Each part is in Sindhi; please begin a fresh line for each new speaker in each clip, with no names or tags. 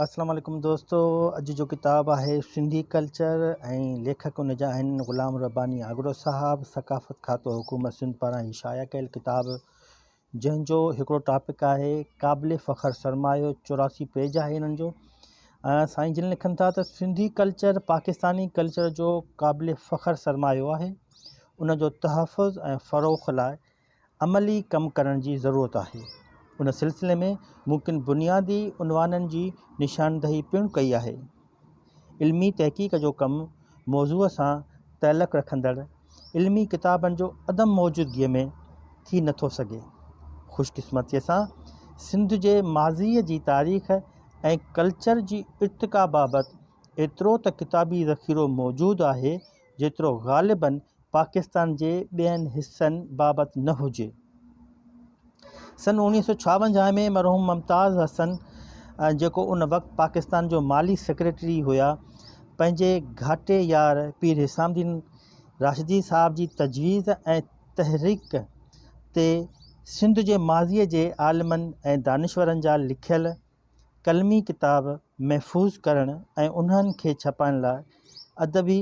اسلام عليڪم دوستو اڄ جو ڪتاب آهي سنڌي ڪلچر ۽ ليکڪ ان جا آهن غلام رباني آگرو صاحب ثقافت کاتو حڪومت سنڌ پاران هي شايع ڪيل ڪتاب جنهن جو هڪڙو ٽاپڪ آهي قابل فخر سرمايو 84 پيج آهي انهن جو سائين جن لکن ٿا ته سنڌي ڪلچر پاڪستاني ڪلچر جو قابل فخر سرمايو آهي ان جو تحفظ ۽ فروغ لاء عملي ڪم ڪرڻ جي ضرورت آهي. ان سلسلي ۾ مون ڪن بنيادي عنوانن جي نشاندهي پڻ ڪئي آهي. علمي تحقيق جو ڪم موضوع سان تعلق رکندڙ علمي ڪتابن جو عدم موجودگيء ۾ ٿي نه ٿو سگهي. خوش قسمتيء سان سنڌ جي ماضيء جي تاريخ ۽ ڪلچر جي ارتقا بابت ايترو ته ڪتابي ذخيرو موجود آهي جيترو غالباً پاڪستان جي ٻين حصن بابت نه هجي. سن 1956 ۾ مرحوم ممتاز حسن جيڪو ان وقت پاڪستان جو مالي سيڪريٽري هيا پنهنجي گهاٽي يار پير حسام الدين راشدي صاحب جي تجويز ۽ تحريڪ تي سنڌ جي ماضيء جي عالمن ۽ دانشورن جا لکيل قلمي ڪتاب محفوظ ڪرڻ ۽ انهن کي ڇپائڻ لاء ادبي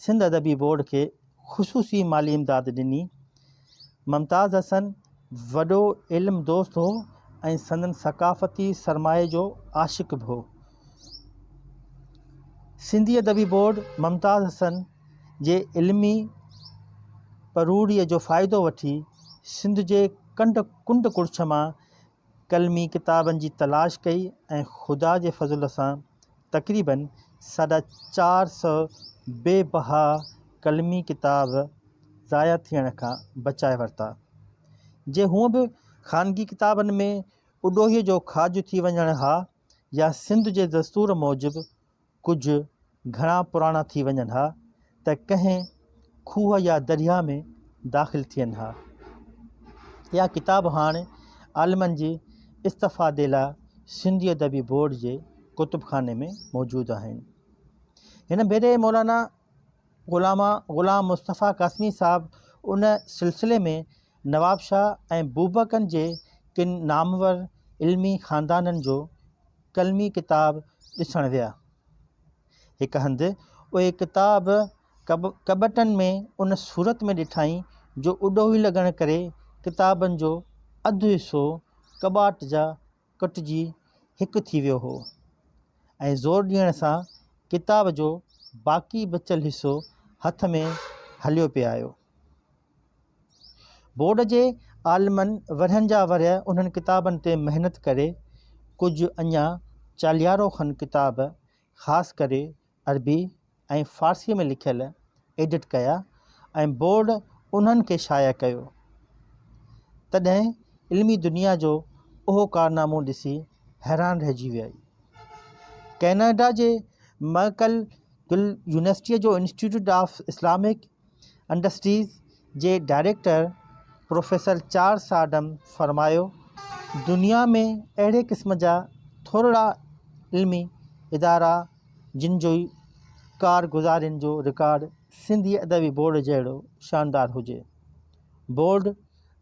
سنڌ ادبي بورڊ کي خصوصي مالي امداد ڏني. ممتاز حسن وڏو علم دوست هو ۽ سندن ثقافتي سرمايي جو عاشق به هو. سنڌي ادبي بورڊ ممتاز حسن جي علمي پروڙيء جو فائدو وٺي سنڌ جي ڪنڊ ڪنڊ ڪڙڇ مان قلمي ڪتابن جي تلاش ڪئي ۽ خدا جي فضل سان تقريباً ساڍا 400 بي بها قلمي ڪتاب ضايع ٿيڻ کان بچائي ورتا، جي هونء به خانگي ڪتابن ۾ اڏوهيء جو کاڄ ٿي وڃڻ ها يا سنڌ جي دستور موجب ڪجهه گهڻا پراڻا ٿي وڃن ها ته ڪنهن کوهه يا درياهه ۾ داخل ٿين ها. اها ڪتاب هاڻ عالمن جي استفادي لاء سنڌي ادبي بورڊ جي ڪتب خاني ۾ موجود آهن. هن ڀيري مولانا غلام غلام مصطفيٰ قاسمي صاحب ان سلسلي ۾ نوابشاهه ۽ بوبڪن جي ڪن نامور علمي خاندانن جو قلمي ڪتاب ڏسڻ ويا. هڪ هنڌ اهي ڪتاب ڪٻٽن ۾ ان صورت ۾ ڏٺائين جو اڏوهي لڳڻ ڪري ڪتابن جو اڌ حصو ڪٻاٽ جا ڪٽجي هڪ ٿي ويو هو ۽ زور ڏيڻ سان ڪتاب جو باقي بچيل حصو هٿ ۾ هليو پئي آيو. بورڊ جي عالمن ورهين جا ورهيه انهن ڪتابن تي محنت ڪري ڪجهه اڃا چاليهارو کن ڪتاب خاص ڪري عربي ۽ فارسيء ۾ لکيل ايڊٽ ڪيا ۽ بورڊ انهن کي شايع ڪيو. تڏهن علمي دنيا جو اهو ڪارنامو ڏسي حيران رهجي ويئي. ڪئناڊا جي مئڪل گل يونيورسٽيء جو انسٽيٽيوٽ آف اسلامڪ انڊسٽريز جي ڊائريڪٽر پروفيسر چارلس آڊم فرمايو، دنيا ۾ اهڙي قسم جا ٿورڙا علمي ادارا جن جي ڪارگذارين جو رڪارڊ سنڌي ادبي بورڊ جهڙو شاندار هجي. بورڊ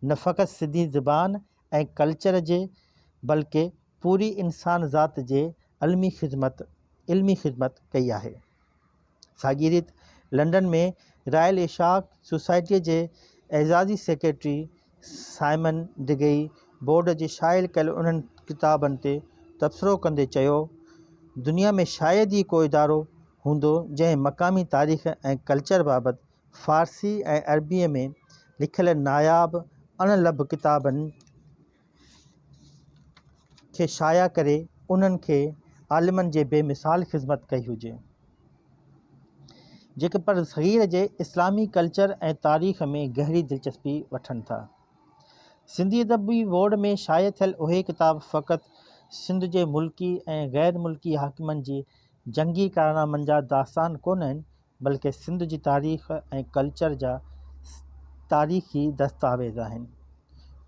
نه فقط سنڌي زبان ۽ ڪلچر جي بلڪه پوري انسان ذات جي علمي خدمت علمي خدمت ڪئي آهي. ساڳي ريت لنڊن ۾ رائل اشاڪ سوسائٽيء جي اعزازي سيڪريٽري سائمن ڊگئي بورڊ جي شايع ڪيل انهن ڪتابن تي تبصرو ڪندي چيو، دنيا ۾ شايد ئي ڪو ادارو هوندو جنهن مقامي تاريخ ۽ ڪلچر بابت فارسي ۽ عربيء ۾ لکيل ناياب اڻ لڀ ڪتابن کي شايع ڪري انهن کي عالمن جي بي مثال خذمت ڪئي هجي. جيڪي برصغير جي اسلامي ڪلچر ۽ تاريخ ۾ گهري دلچسپي وٺن ٿا. سنڌي ادبي بورڊ ۾ شايع ٿيل اهي ڪتاب فقط سنڌ جي ملڪي ۽ غير ملڪي حاڪمن جي جنگي ڪارنامن جا داستان ڪونهن بلڪه سنڌ جي تاريخ ۽ ڪلچر جا تاريخي دستاويز آهن.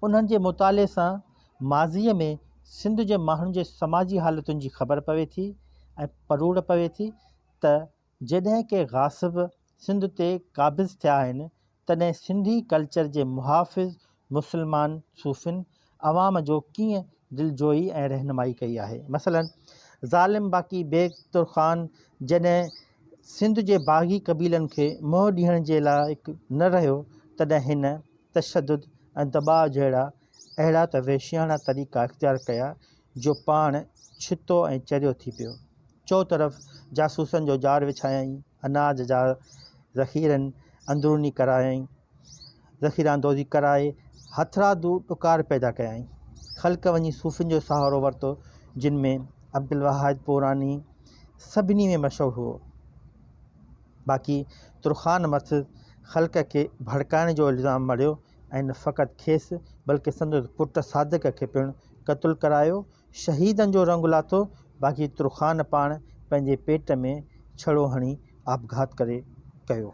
انهن جي مطالعي سان ماضيء ۾ سنڌ جي ماڻهن جي سماجي حالتن جي خبر پوي ٿي ۽ پروڙ پوي ٿي ته جڏهن ڪي غاصب سنڌ تي قابض ٿيا آهن تڏهن سنڌي ڪلچر جي محافظ مسلمان صوفين عوام جو ڪيئن دلجوئي ۽ رهنمائي ڪئي آهي. مثلاً ظالم باقي بيگ ترخان جڏهن سنڌ جي باغي قبيلن کي منهن ڏيڻ جي لائق نه رهيو، تڏهن هن تشدد ۽ دٻاء جهڙا اهڙا ته وحشياڻا طريقا اختيار ڪيا، جو پاڻ ڇتو ۽ چريو ٿي پيو. چؤطرف جاسوسن جو ڄار وڇايائين، اناج جا ذخيرن اندروني ڪرايائين، ذخيره اندوزي ڪرائي هٿرادو ڏڪار پيدا ڪيائين. خلق وڃي صوفين جو سهارو ورتو، جن ۾ عبدالواحد پوراني سڀني ۾ مشهور هئو. باقي ترخان مٿس خلق کي ڀڙڪائڻ جو الزام مڙهيو ۽ نه فقط کيس بلڪه سندس پٽ صادق کي پڻ قتل ڪرايو، شهيدن جو رنگ لاٿو، باقي ترخان پاڻ پنهنجي پيٽ ۾ ڇڙو هڻي آپگهات ڪري ڪيو.